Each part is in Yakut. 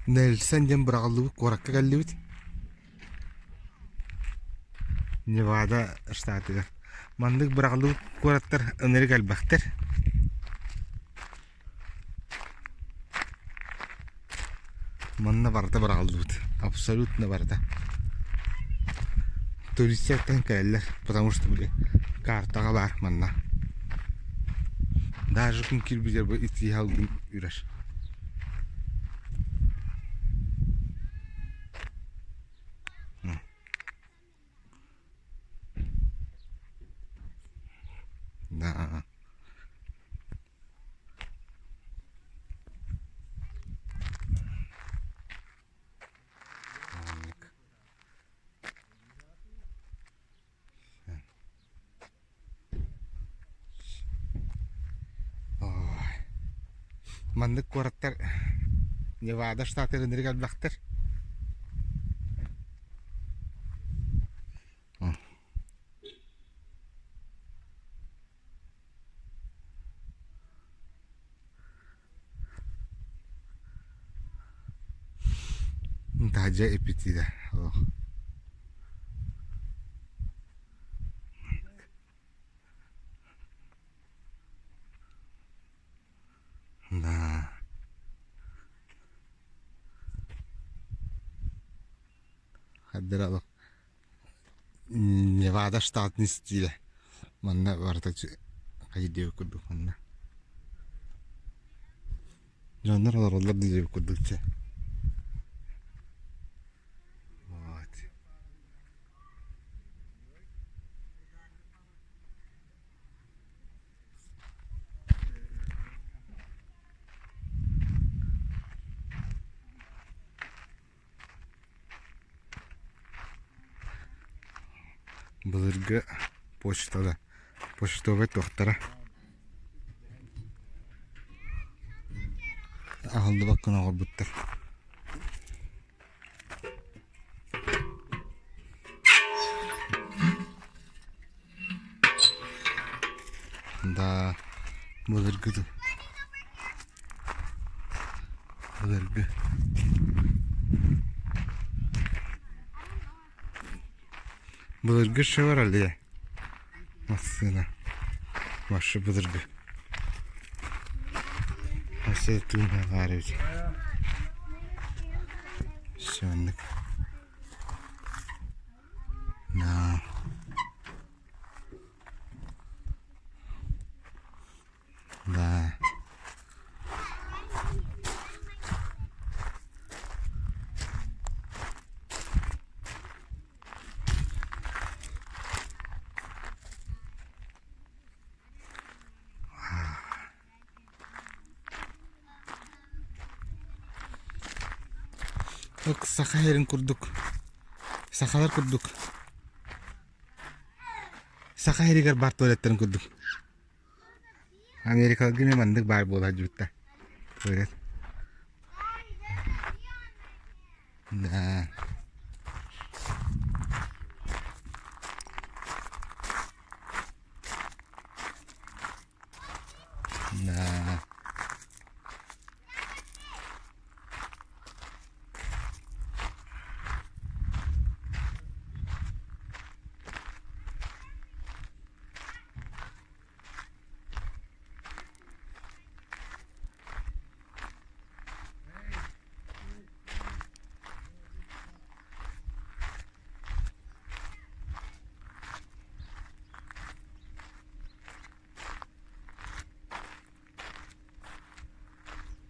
Нельсон диэн быраҕыллыбыт куоракка кэллибит. Невада штатыгар. Маннык быраҕыллыбыт куораттар ынырык элбэхтэр. Манна барыта быраҕыллыбыт. Абсолютно барыта. Туристартан кэлэллэр, потому что били картаҕа баар манна. Даже күн киирбитигэр бу итии салгын үрэр. Да. Маннык. Маннык куораттар Невада штатыгар ынырык элбэхтэр. Таһырдьа эппиттиирэ олох. Да. Хаддара олох Невада штатын стилэ. Манна барыта хайы диэбит курдук манна. Дьоннор олороллор диэбит курдук чэ. Вот. Былыргы почтада почтовай туохтара аһыллыбат гына оҥорбуттар. Да, былыргы былыргы былыргы Шевроле массыына вообще былыргы Вообще тыына баар эбит Все оннук Да. Да. Саха сирин курдук, сахалар курдук, Саха сиригэр бар туалеттарын курдук. Америкаларга эмиэ маннык баар буола сылдьыбыттар. Туалет. Да. Да.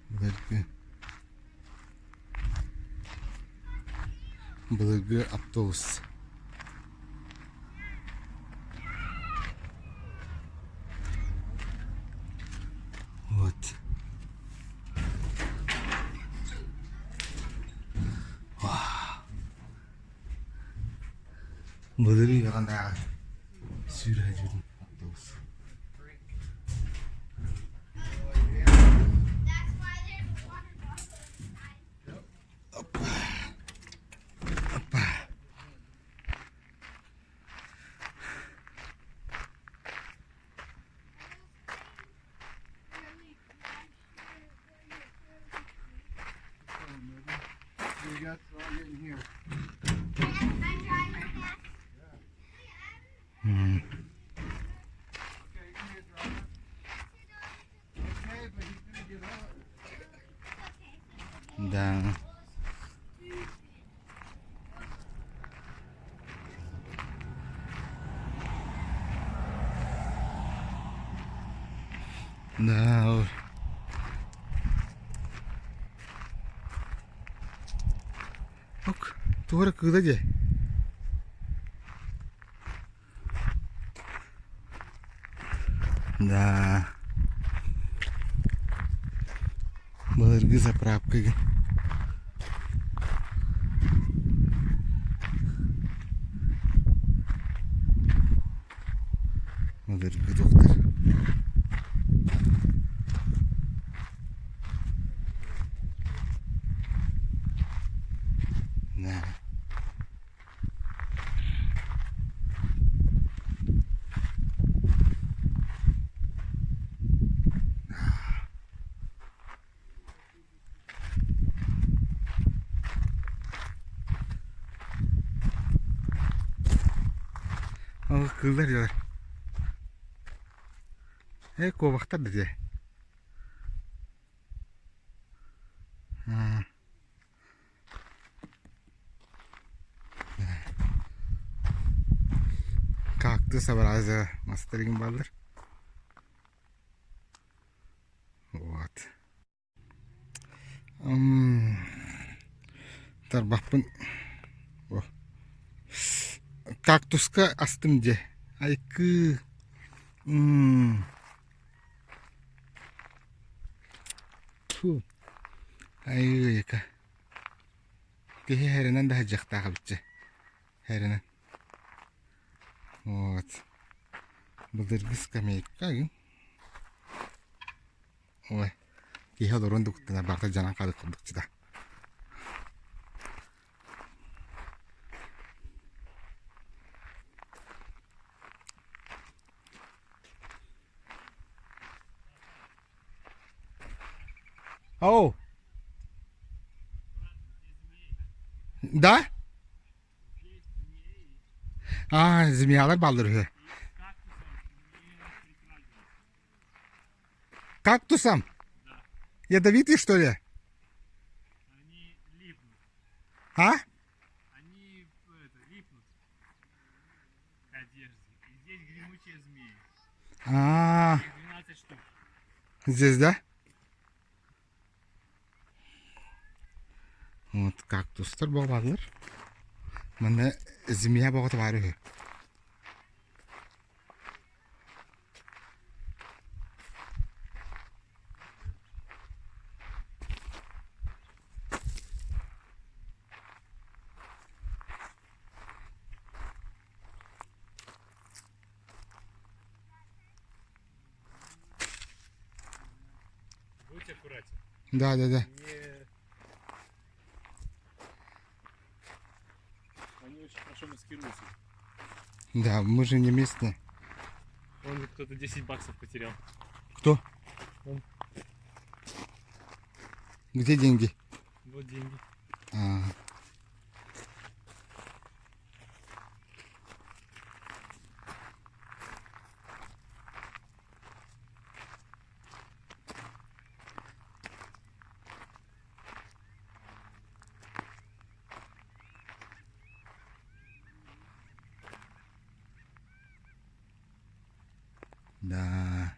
Былыргы былыргы автобус. Вот. Былырыын аҕанааҕы сүүрэ сылдьыбытым автобус. Опа. Опа. Да. Да. Ок, туора кыыла дии. Да. Былыргы заправкага. Былыргы доктор. Да. Ол кыыллар дьалар. Ээ куобахтар да дии. Кактус образа мастарыгын бааллар. Вот. Тарбахпын кактуска астым дьэ. Айкыы. Фу. Айыыка. Киһи хэринэн да сылдьыахтаах эбит Хэринэн. Вот. Былыргы скамейка Ой, киһи олорон да куттанар барыта дьанан хаалык курдук сыта. Ау! Да? А, змеялар бааллар үһү. Кактусам? Ядовитые, что ли? Они липнут. А? Они это, липнут к одежде. И здесь гремучие змеи. А, Их 12 штук. здесь, да? Вот кактустар буолаллар. Манна змея боҕото баар үһү. Будь аккуратен. Да, да, да. Не... Они очень хорошо маскируются. Да, мы же не местные. Вон кто-то 10 баксов потерял. Кто? Он. Где деньги? Вот деньги. А. Да.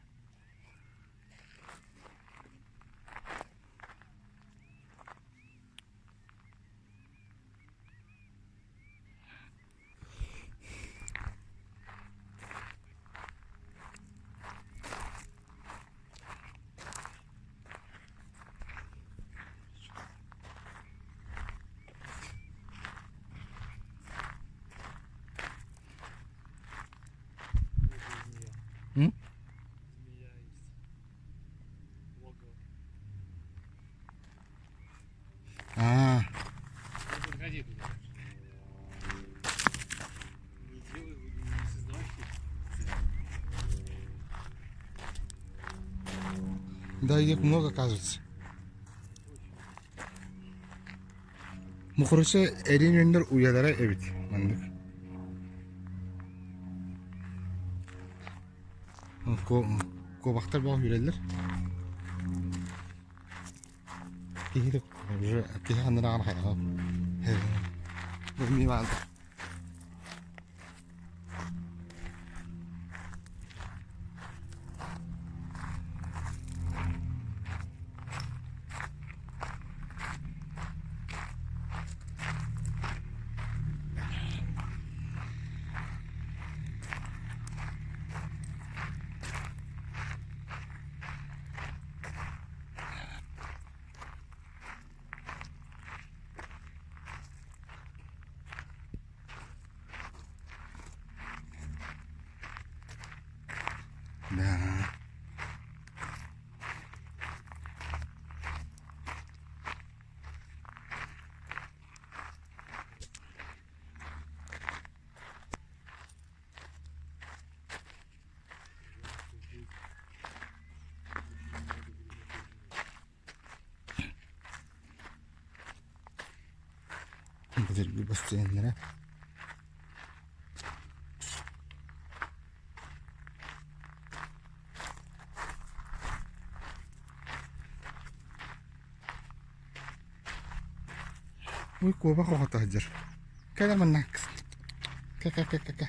М? Змея есть. Логово. А, Не подходи туда. Не делай, не создавай да, их много, кажется. Мухуручча эриэн үөннэр уйалара эбит маннык. Куобахтар бөҕө сүүрэллэр. Киһи да уже киһи ханна даҕаны хайаҕа. Бу баалда. Да. Былыргы бастыаннара Ой, куобах оҕото сылдьар. Кэлэ манна. Кэ кэ кэ кэ кэ.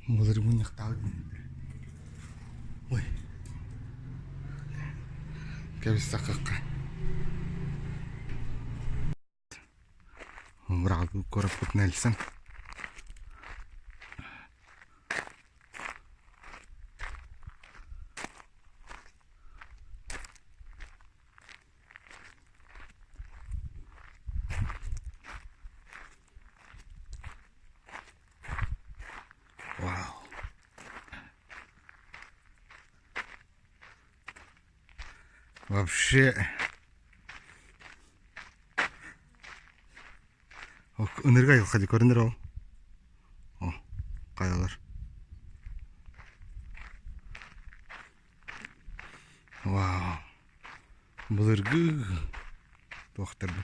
Былыр мунньахтаабыт Ой кэбиссэххэ Быраҕыллыбыт куораппытын элсэн Вау. Вообще Ынырга айылҕа көрүнэр ол. О, хайалар. Вау. Былыргы туохтар бу.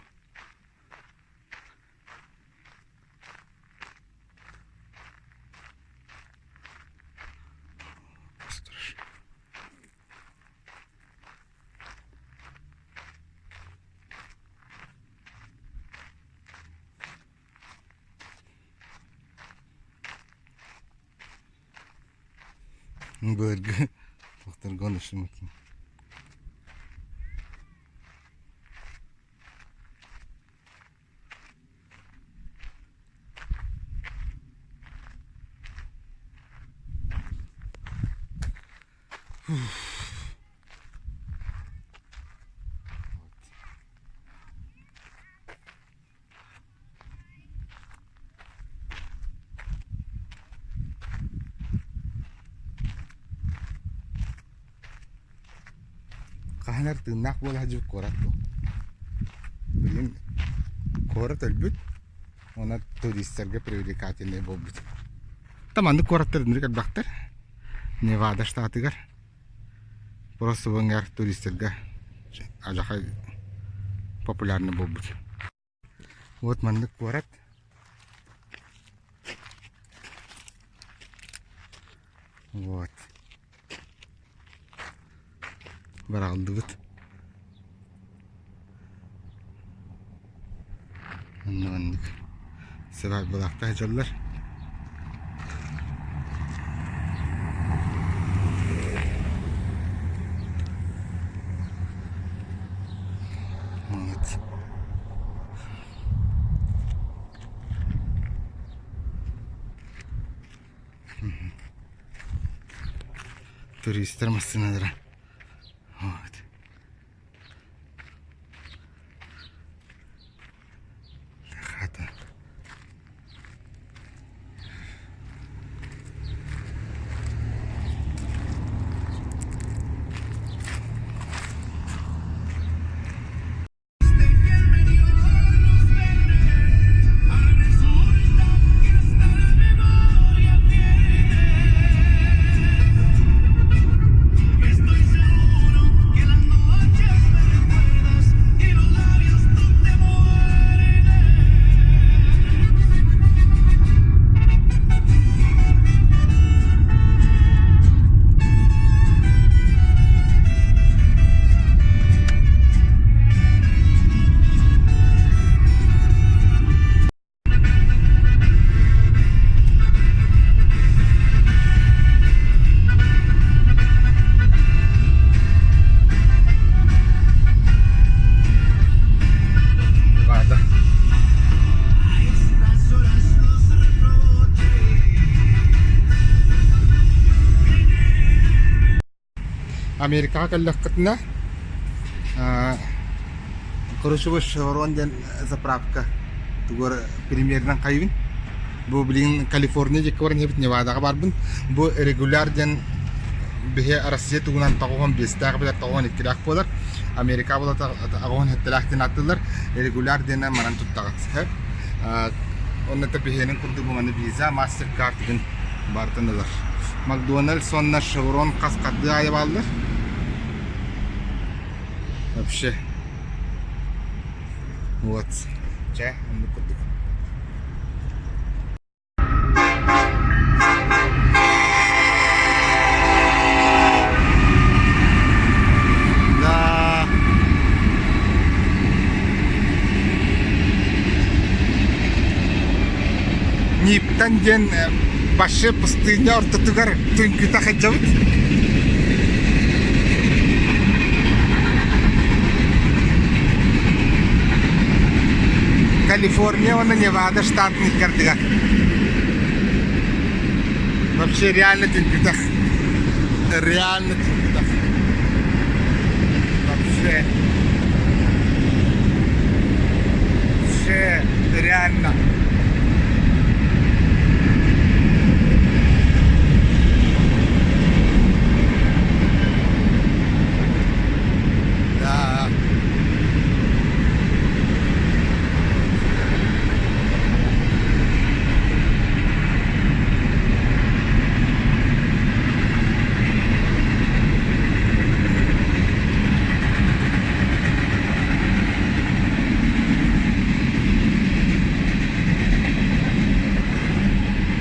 Былыргы туохтарга оношуммутум. Хаһан эрэ тыыннаах буола сылдьыбыт куорат буо. Билигин куорат өлбүт уонна туристарга привлекательнай буолбут. Маннык куораттар ынырык элбэхтэр. Невада штатыгар просто бу туристарга алдьархай популярный буолбут. Вот маннык куорат. Вот. Быраҕыллыбыт. Маннык свадьбалаахтар сылдьаллар. Вот. Туристар массыыналара. Вот. Хата. Вада. Америкаҕа кэллэххитинэ, короче, Шеврон диэн заправка тугу эрэ примерынан хайыыбын. Бу билигин Калифорния диэки баран иһэбит, Невадаҕа барбын. Бу регуляр диэн биһи Россия тугунан 95-тээх эбэтэр 92-лээх буолар. Америка буолата 87-лээх диэн ааттыыллар. Регуляр диэнэ манан туттаҕыт. Онно биһиэнин курдук бу маны виза, мастер-карт диэн барытын ылар. Макдональдс уонна Шеврон хас хардыы аайы бааллар. Вообще. Вот. Чэ, оннук курдук. Да. Ниптан диэн башы пустыня ортотугар түҥкүтэ сылдьабыт. Калифорния уонна Невада штатын иккардыгар. Вообще реально түҥкүтэх. Реально түҥкүтэх. Вообще. Вообще реально. Да.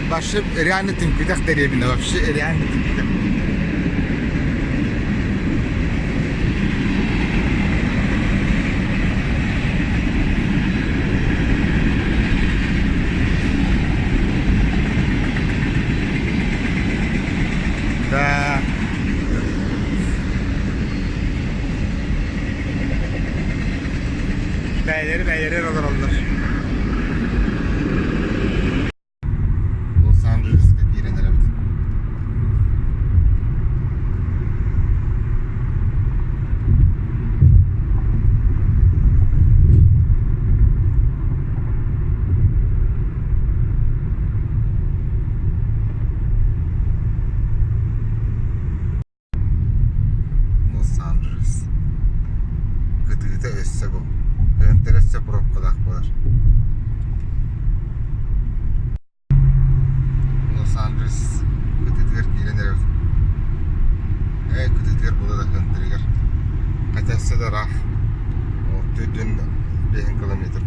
Вообще реально түҥкүтэх дэриэбинэ, вообще реально түҥкүтэх. Да. Бэйэлэри бэйэлэри олороллор. Лос-Анджелеска киирэн эрэбит. Лос-Анджелес кытыыта өссө бу өһөнтөр өссө пробкалаах буолар. Лос-Анджелес кытыытыгар киирэн эрэр. Ээ кытыытыгар буола да өһөнтөрүгэр. Хотя өссө да ыраах. Ол 405 километр.